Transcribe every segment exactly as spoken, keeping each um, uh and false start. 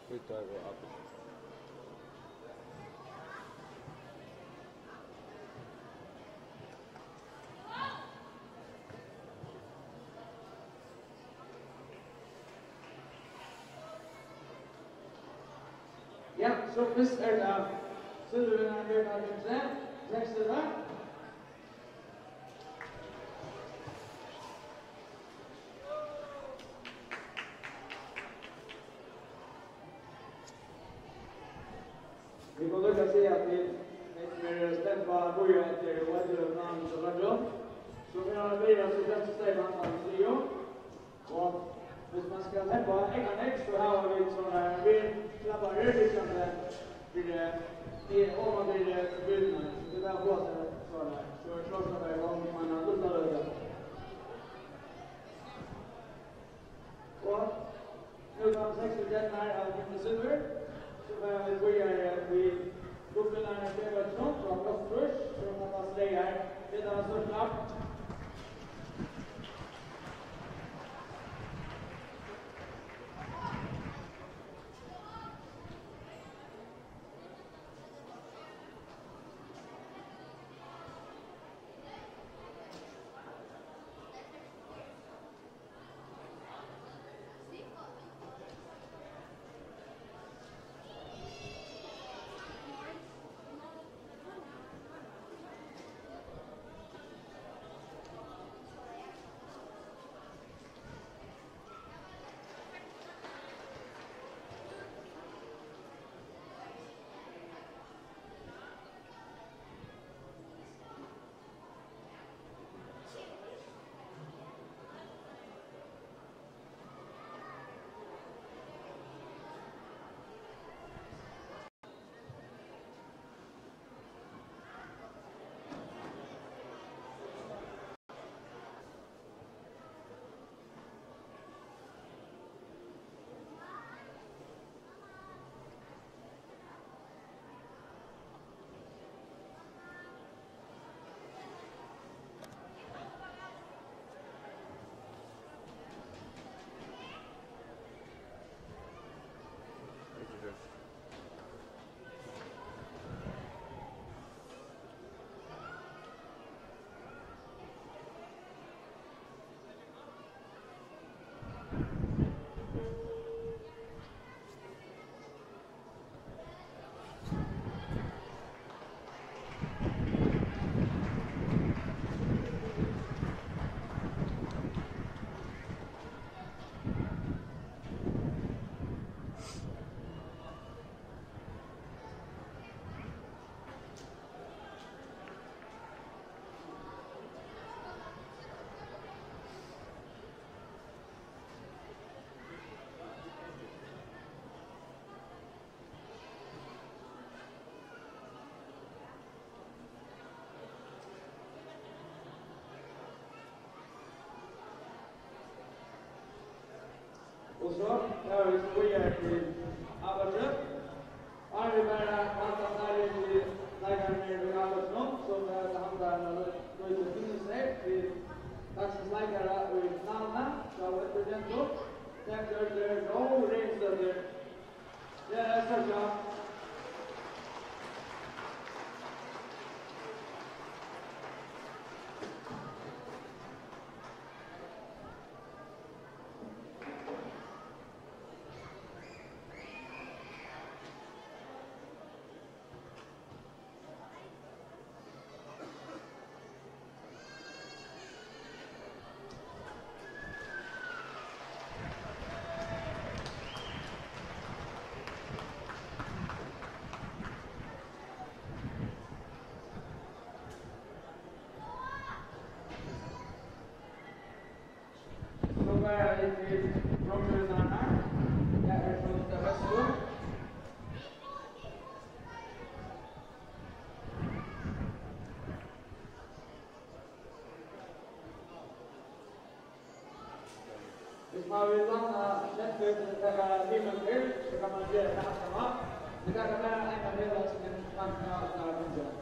Kvítar og Akureyri. Ja, so fyrst er tað silvurvinnarin Bjørn Hallgrímsen, seks hundrað. Vit kunnu líka siga, at vit, vit eru spent á at bíða eftir O L-finaluni hjá Føroyum, sum er at byrja, so fremst steig, hann kann siga. Og viss man skal sleppa ekkan nógv, so hava vit sovorðnar, vit klappa rúsandi fyri, eh, oman fyri tribunarnar. So vit hava fáa seg sovorðnar, so er klárt at vera í gongd, men hann luktar øll. Og nú tá seks stjørnur hava funnið silvur, so fara vit víðari við gullvinnaran Stefán Trump frá Brottfors, sum hann var slegar. Vit hava so klárt. Og so fara vit so víðari til ábyrgdina. Áðrenn vit fara at halda starvið til leikararnar í ábyrgdini, so fara vit at halda eina lí-, lítla minnisferð til dagsins leikara í finaluni, hjá Vestfirðingum. Tað gjørdi Ró Reynstøddir. Ja, eg skal sjá. So fara vit til framføringarnar. Her er so tað besta. Viss man vil landa skjótt, taka tíman fyrr, so kann man gera tað aftaná. Vit taka bara eina vegleiðing, men man kann hava tað.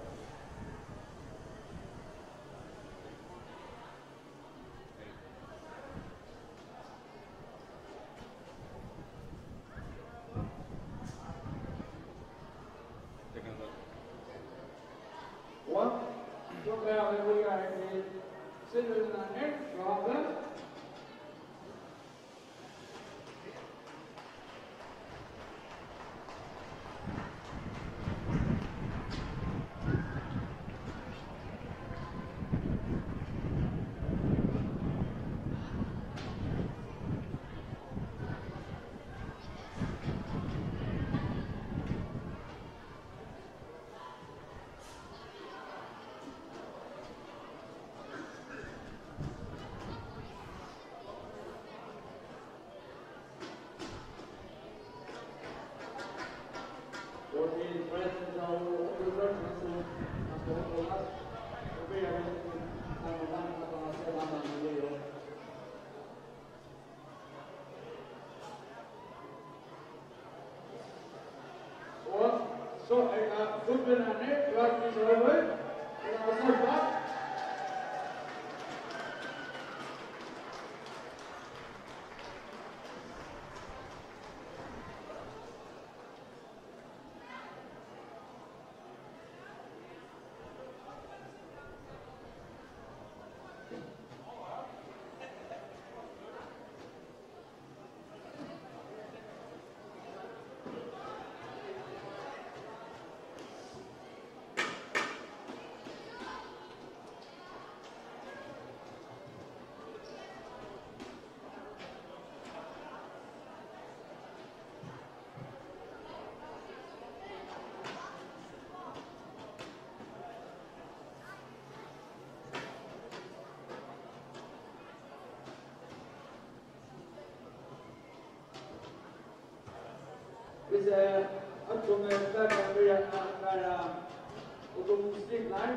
Og so er tað gullvinnararnir, Joakim Sørvig, og Sølva. Vit, eh, øll kunnu fara at byrja at fara út um strikurnar.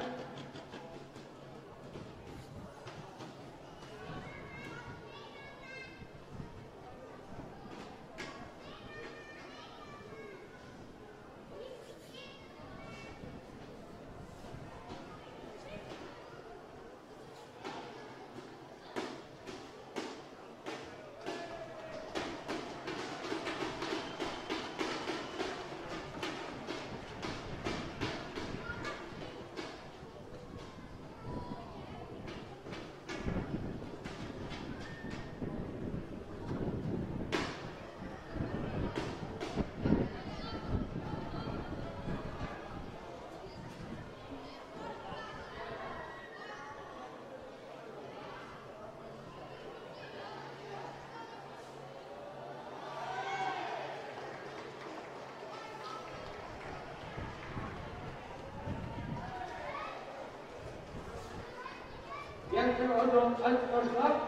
Bjarki og Ørjan, alt for slapp.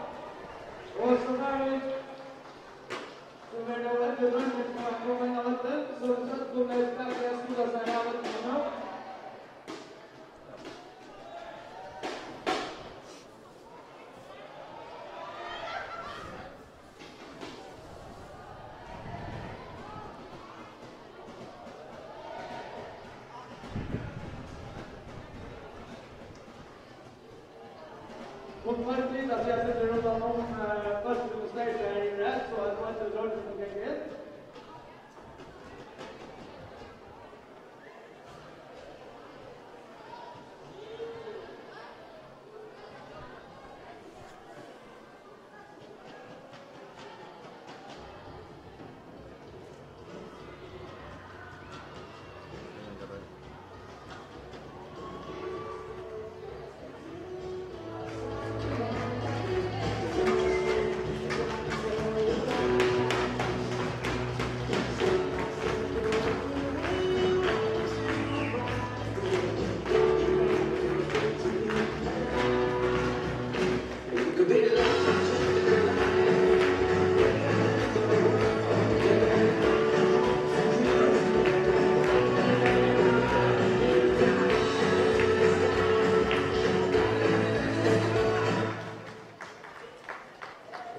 Og so fara vit, so verður tað veldig roynt at koma inn á vøllin, so vit skulu spæla at skula seg av vøllin nú. Hon var til at siga, at det er rundt om, eh, først og fremst, det er rett, så at man ikke drar til noen gjengen.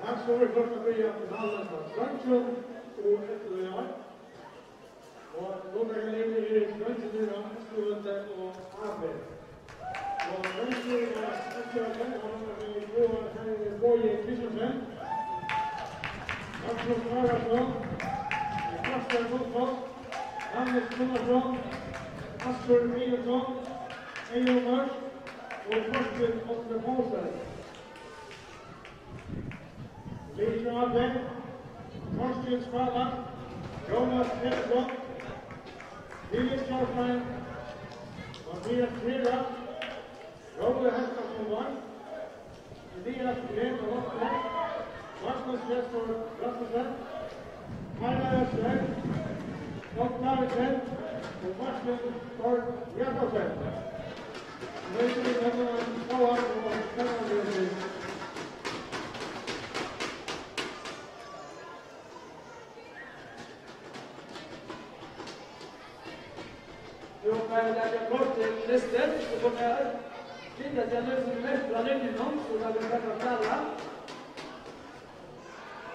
Her skulu vit fyrst byrja finaluna frá dreingjum U ellivu í ár. Og nú taka vit yvir til dreingirnar á Eysturvelli og A B. Og dreingirnir á Eysturvelli, her er Bogi Kristiansen, Rasmus Kárason, Kasper Gullfoss, Hannes Gunnarsson, Askur Eyðunsson, Eyðun Mørk og Torfinn Árni Poulsen. Lítið A B, Torkil Spála, Jónas Pettersson, Willy Skjolstein, Mathias Kjærulff, Rói Helgason Vang, Elias Gren Rottne, Magnus Vesgaard Rasmussen, Heimir Østrem, Páll Davidsen og Martin Borg Jakobsen. Vit hava ein góðan og spennandi leik. Jú, Her er ein kort lista, so kunnu vit finna tey, sum er vekk frá linjuni, so kunnu vit taka spælarar.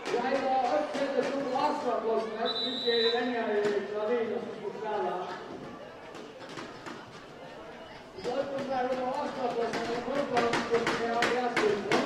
Eg heiti á øll seti sum á aðstoðarplássini, vit eru venjarar frá liðini sum skulu spæla. So øll sum fara upp á aðstoðarplássini, tey koma upp á, sum er á aðstoðarplássini.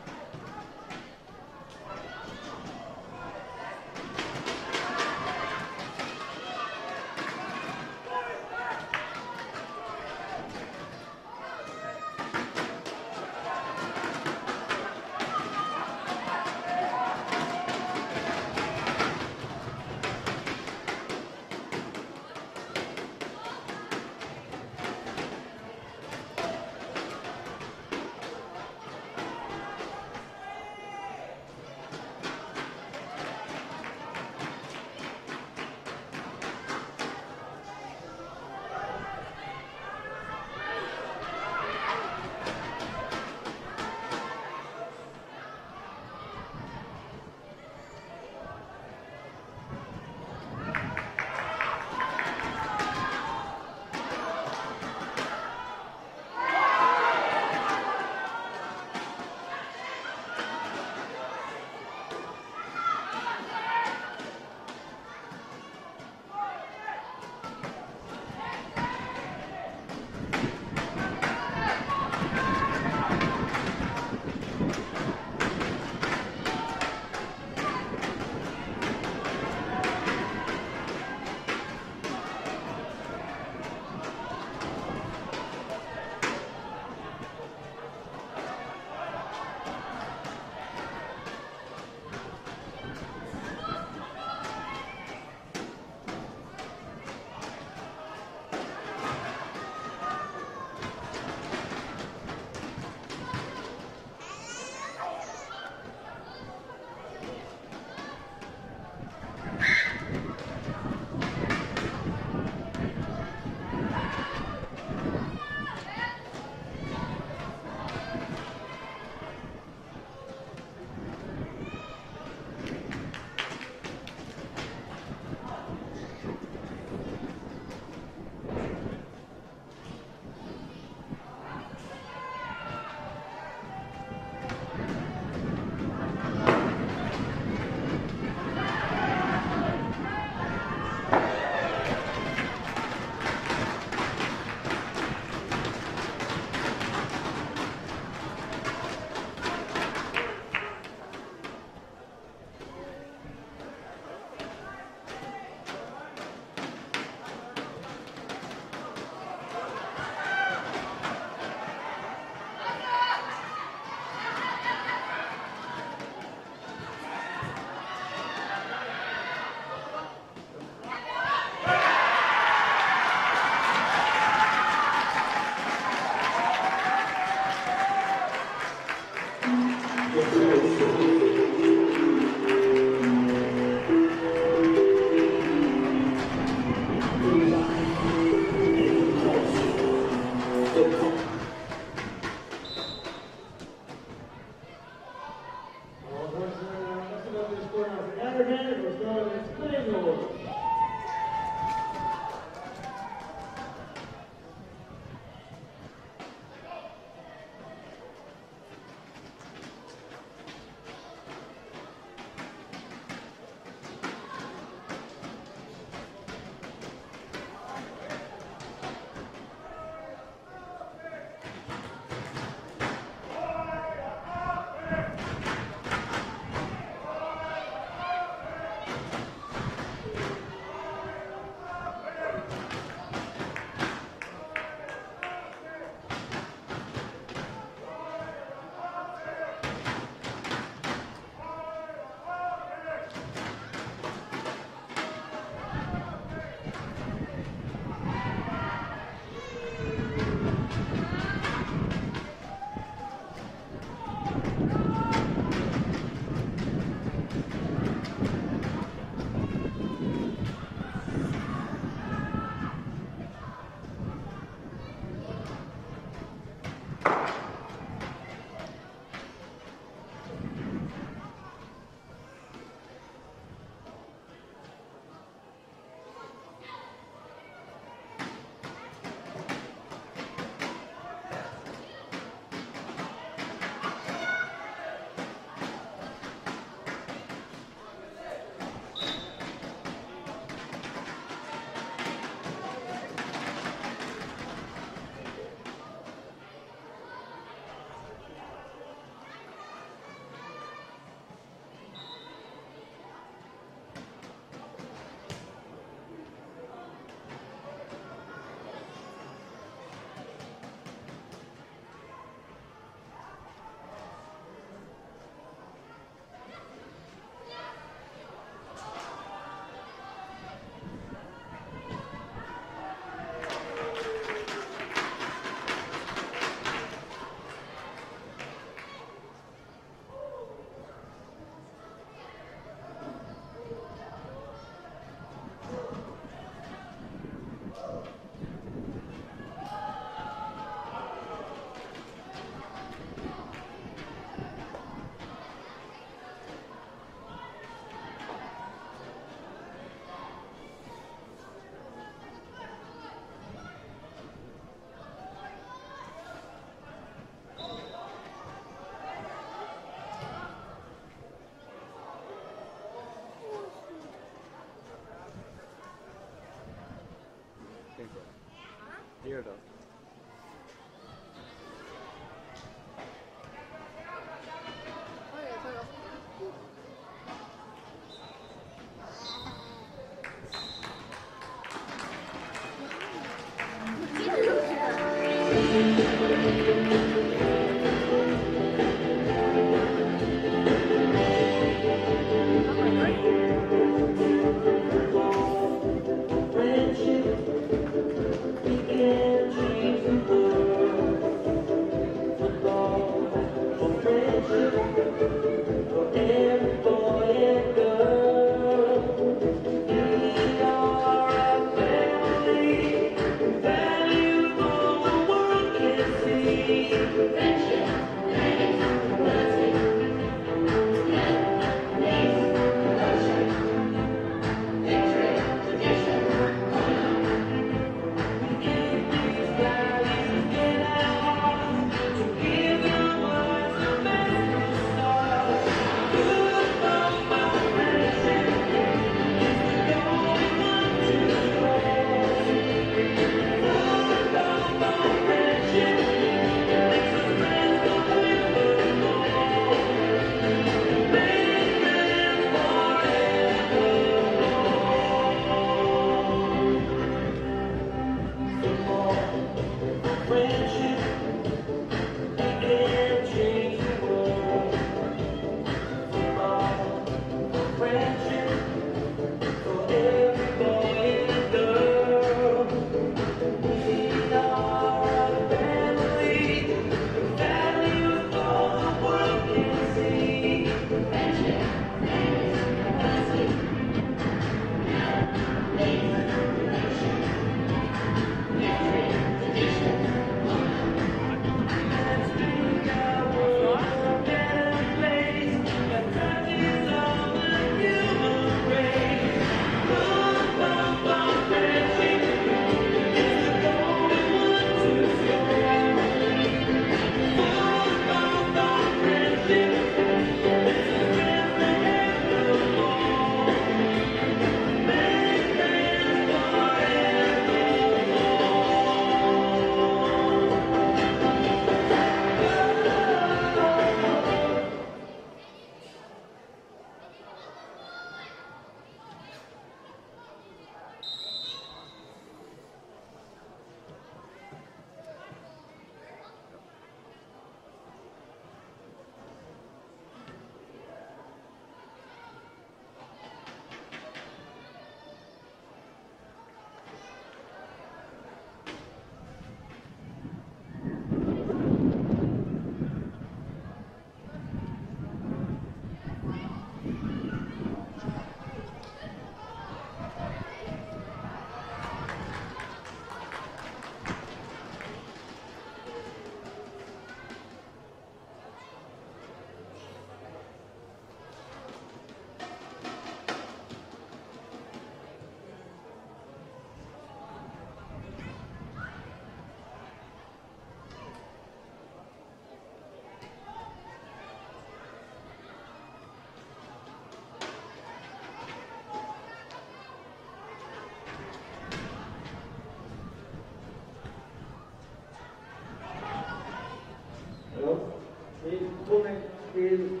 Til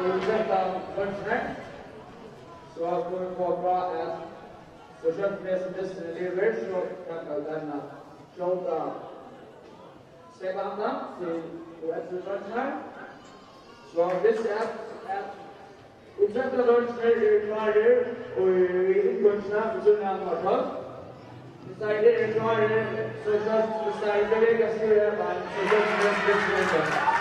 U trettan dreingirnar. So kunnu vit fáa frá at so skjótt hesin dysturin er liðugur, so taka vit eina skjóta steðgahandan til U ellivu dreingirnar. So vit vissu at, at U trettan dreingirnir eru klárir og í inngongdina til sínum nummer tólv. Hvis teir eru klárir, so skjótt, hvis teir bevega seg, ja, men so skjótt, so skjótt, so skjótt.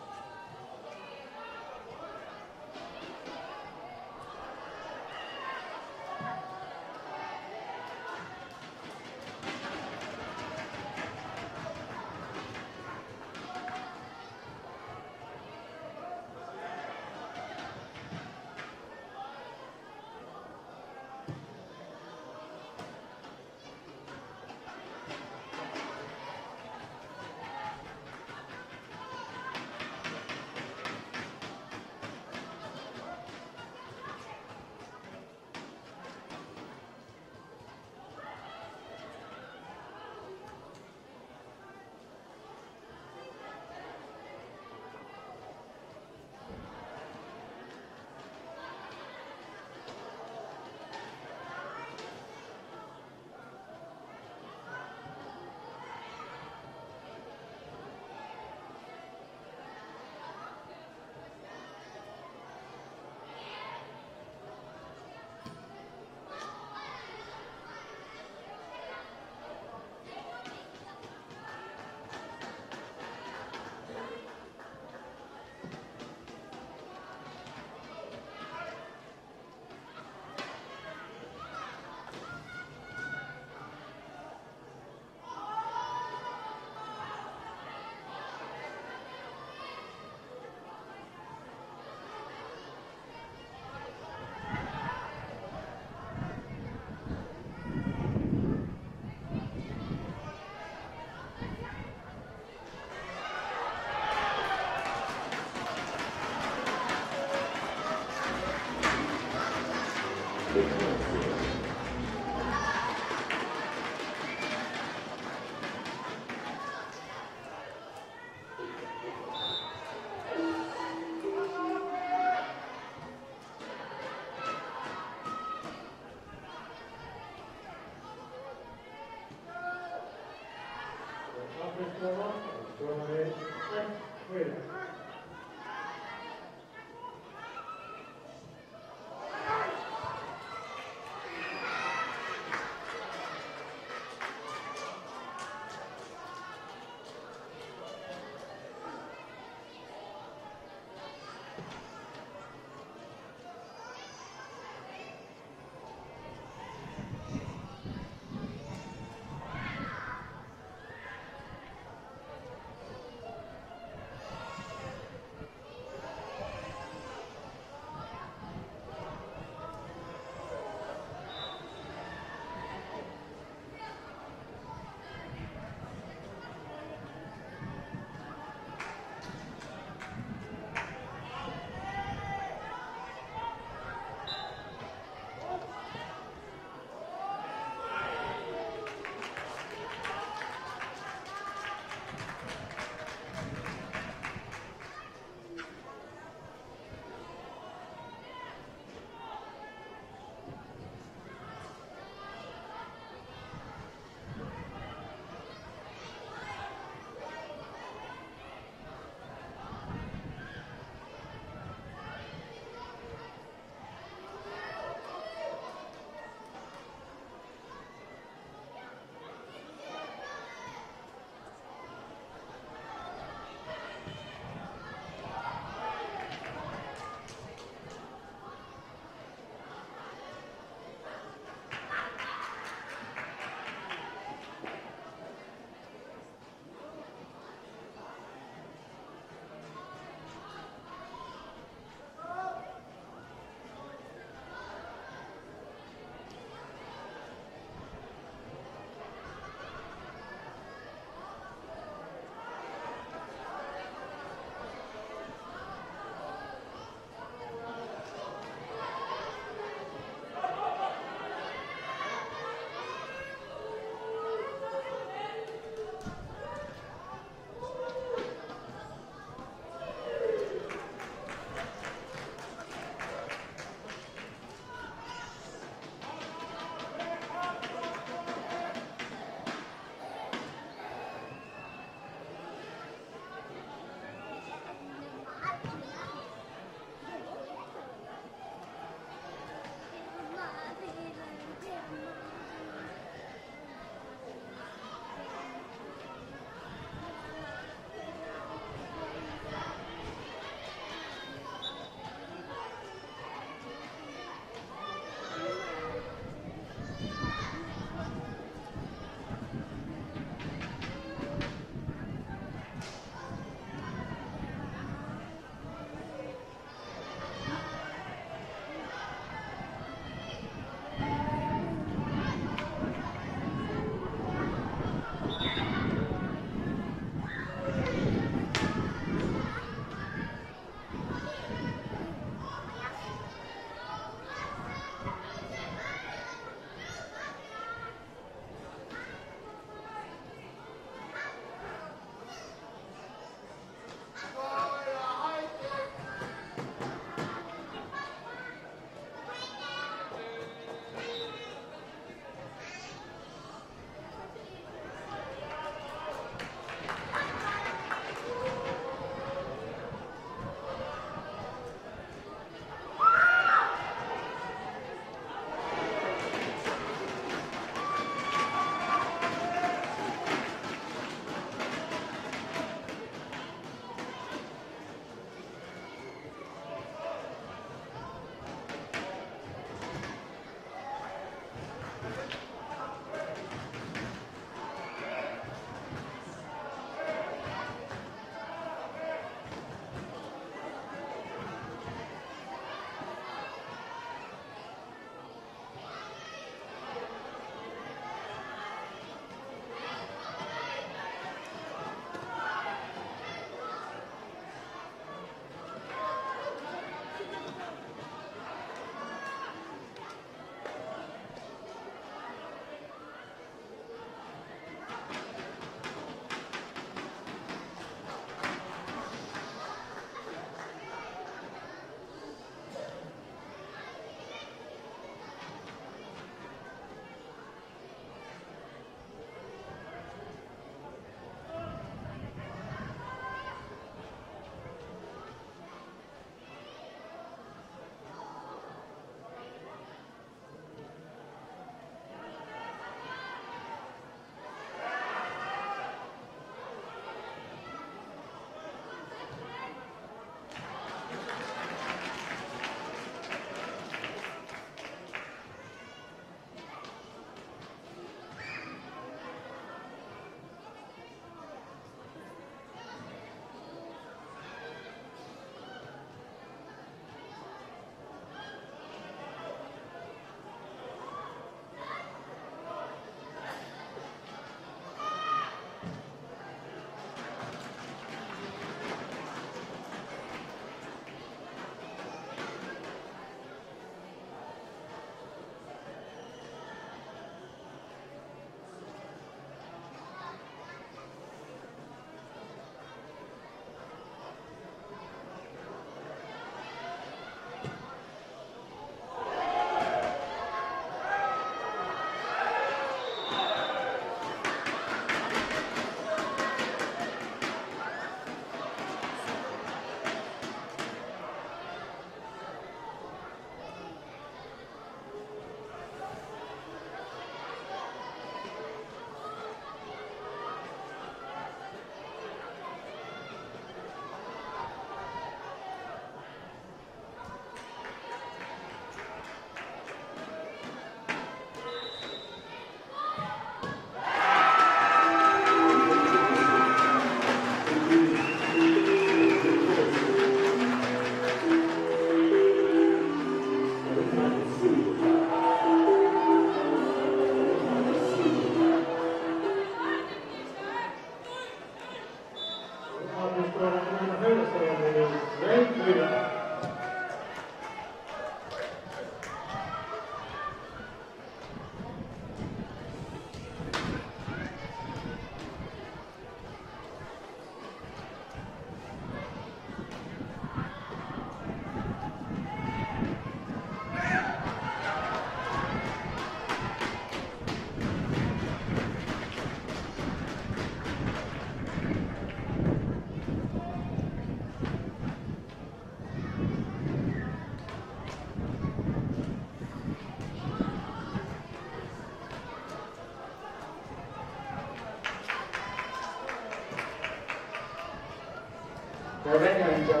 Venjarin hjá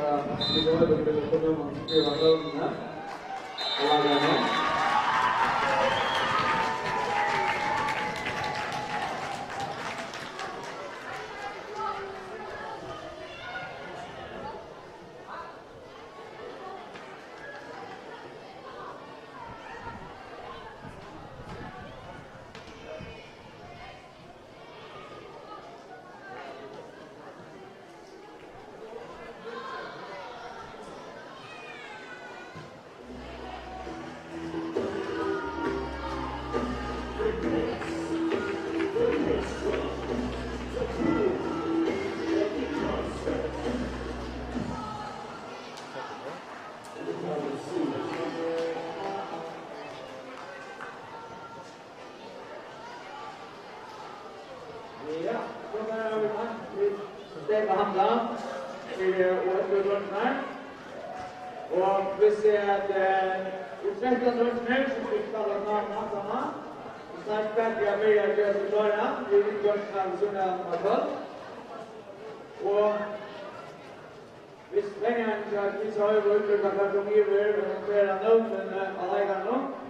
Michael Højbjerg vil koma um at skriva nøvnini. Og hann er nú. Ja, so fara vit til Stefán Hamdan, eh, og ellivu drongirnar. Og vit siga at, eh, í trettan drongirnar, sum vit spæla navn aftan á, og snart fara vit at byrja at gera okkum klárar. Vit eru drongirnar við síðuna av tólv. Og Vit venja ein til at vísa høvur, hvat tað kom yvir, og notera nøvnini á leikarunum.